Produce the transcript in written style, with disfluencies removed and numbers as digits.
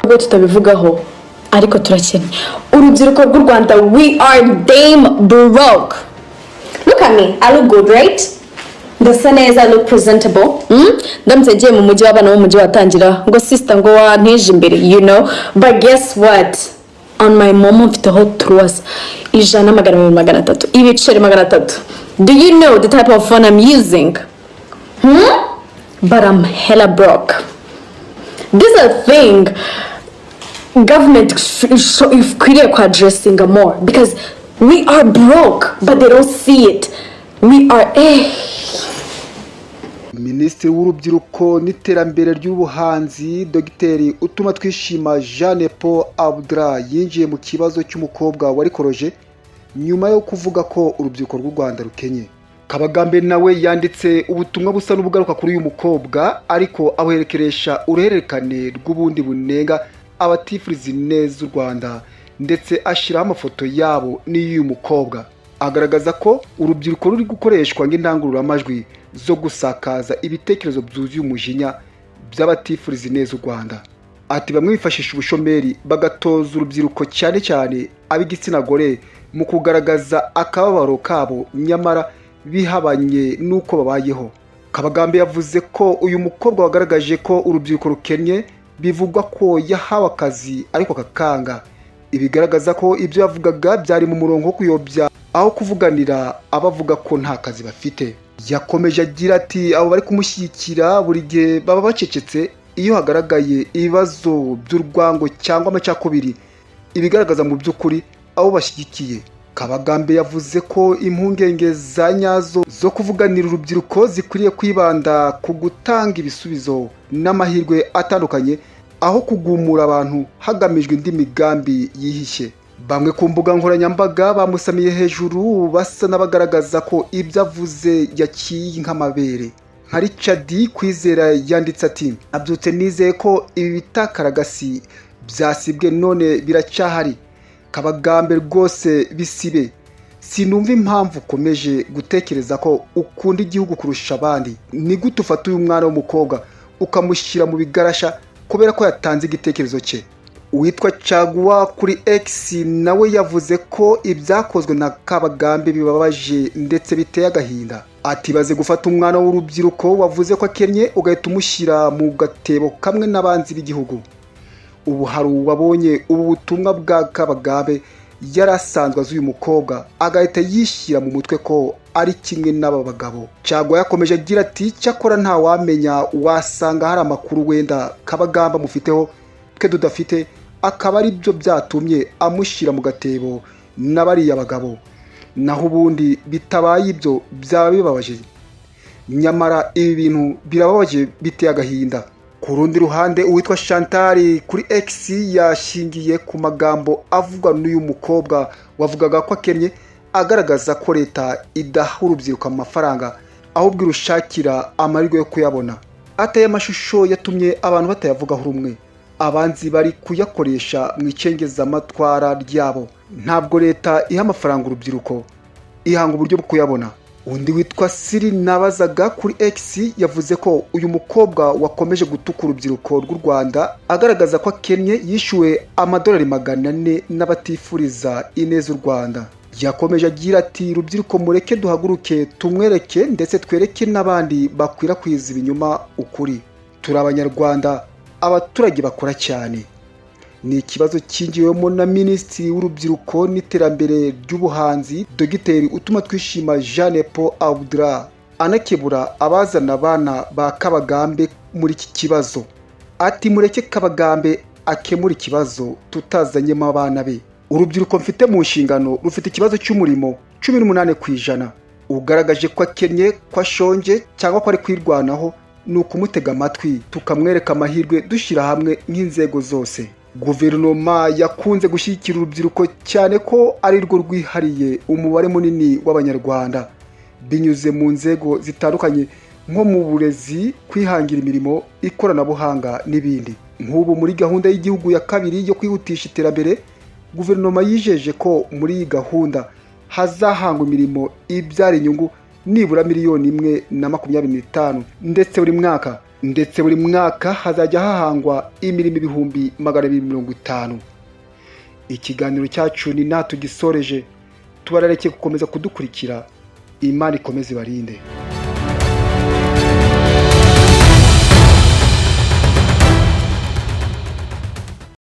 Ubwo tutabivugaho, ariko turakennye. Urubyiruko rw'u Rwanda, we are damn broke. Look at me, I look good, right? Ndasa neza, I look presentable. Ndamutse ngiye mu mujyi, w'abana b'umujyi watangira ngo "Sister," ngo "Wanteje imbere." But guess what? On my MoMo mfiteho turuwasa, 100, 200, 300, ibiceri 300. Do you know the type of phone I'm using? But I'm hella broke. This is a thing government ikwiriye ku addressinga more, because we are broke, but they don't see it. We are Minisitiri w'Urubyiruko n'Iterambere ry'Ubuhanzi, Dogiteri Utumatwishima Jean Nepo Abdallah, yinjiye mu kibazo cy'umukobwa warikoroje nyuma yo kuvuga ko urubyiruko rw'u Rwanda rukenye. Kabagambe nawe yanditse ubutumwa busa n'ubugaruka kuri uyu mukobwa, ariko abuherekeresha uruhererekane rw'ubundi bunenga abatifuriza neza u Rwanda, ndetse ashyiraho amafoto yabo n'iy'uyu mukobwa, agaragaza ko urubyiruko ruri gukoreshwa nk'indangururamajwi zo gusakaza ibitekerezo byuzuye umujinya by'abatifuriza neza u Rwanda. Ati: "Bamwe bifashisha ubushomeri bagatoza urubyiruko, cyane cyane ab'igitsina gore, mu kugaragaza akababaro kabo, nyamara bihabanye n'uko babayeho." Kabagambe yavuze ko uyu mukobwa wagaragaje ko urubyiruko rukennye bivugwa ko yahawe akazi ariko kakanga, ibigaragaza ko ibyo yavugaga byari mu murongo wo kuyobya aho kuvuganira abavuga ko nta kazi bafite. Yakomeje agira ati: "Abo bari kumushyigikira buri gihe baba bacecetse iyo hagaragaye ibibazo by'urwango cyangwa amacakubiri, ibigaragaza mu by'ukuri abo bashyigikiye." Kabagambe yavuze ko impungenge za nyazo zo kuvuganira urubyiruko zikwiriye kwibanda ku gutanga ibisubizo n'amahirwe atandukanye, aho kugumura abantu hagamijwe indi migambi yihishe. Bamwe ku mbuga nkoranyambaga bamusamiye hejuru, basa n'abagaragaza ko ibyo avuze yaciye nk'amabere. Nka Richard Kwizera yanditse ati: "Abyutse nizeye ko ibi bitakaragasi byasibwe, none biracyahari. Kabagambe, rwose bisibe. Sinumva impamvu ukomeje gutekereza ko ukunda igihugu kurusha abandi. Ni gute ufata uyu mwana w'umukobwa ukamushyira mu bigarasha kubera ko yatanze igitekerezo cye?" Uwitwa Caguwa kuri X nawe yavuze ko ibyakozwe na Kabagambe bibabaje ndetse biteye agahinda. Ati: "Baze gufata umwana w'urubyiruko wavuze ko akennye, ugahita umushyira mu gatebo kamwe n'abanzi b'igihugu." Ubu hari uwabonye ubu butumwa bwa Kabagambe yari asanzwe azi uyu mukobwa, agahita yishyira mu mutwe ko ari kimwe n'aba bagabo. Caguwa yakomeje agira ati: "Cyakora ntawamenya, wasanga hari amakuru wenda Kabagamba mufiteho twe tudafite, akaba ari byo byatumye amushyira mu gatebo na bariya bagabo. Naho ubundi bitabaye ibyo byaba bibabaje. Nyamara ibi bintu birababaje, biteye agahinda." Ku rundi ruhande, uwitwa Chantal kuri X yashingiye ku magambo avugwa n'uyu mukobwa wavugaga ko akennye, agaragaza ko leta idaha urubyiruko amafaranga, ahubwo irushakira amahirwe yo kuyabona. Ateye amashusho yatumye abantu batayavugaho rumwe. Abanzi bari kuyakoresha mu icengezamatwara ryabo. Ntabwo leta iha amafaranga urubyiruko, ihanga uburyo bwo kuyabona. Undi witwa Siri Nabazaga kuri X yavuze ko uyu mukobwa wakomeje gutuka urubyiruko rw'u Rwanda agaragaza ko akennye yishyuwe amadolari 400 n'abatifuriza ineza u Rwanda. Yakomeje agira ati: "Rubyiruko, mureke duhaguruke tumwereke, ndetse twereke n'abandi bakwirakwiza ibinyoma ukuri. Turi Abanyarwanda, abaturage bakora cyane." Ni ikibazo cyinjiwemo na Minisitiri w'Urubyiruko n'Iterambere ry'Ubuhanzi, Dogiteri Utumatwishima Jean Paul Abdallah, anakebura abazana abana ba Kabagambe muri iki kibazo. Ati: "Mureke Kabagambe akemura ikibazo tutazanyemo abana be. Urubyiruko mfite mu nshingano rufite ikibazo cy'umurimo, 18%. Ugaragaje ko akennye, ko ashonje cyangwa ko ari kwirwanaho, ni ukumutega amatwi tukamwereka amahirwe, dushyira hamwe nk'inzego zose." Guverinoma yakunze gushyigikira urubyiruko, cyane ko ari rwo rwihariye umubare munini w'Abanyarwanda, binyuze mu nzego zitandukanye nko mu burezi, kwihangira imirimo, ikoranabuhanga n'ibindi. Nk'ubu muri gahunda y'igihugu ya kabiri yo kwihutisha iterambere, guverinoma yijeje ko muri iyi gahunda hazahangwa imirimo ibyara inyungu nibura miliyoni 1.25, ndetse buri mwaka Ndetse buri mwaka hazajya hahangwa imirimo 250,000. Ikiganiro cyacu ni natwe gisoreje, tubarareke gukomeza kudukurikira. Imana ikomeze ibarinde.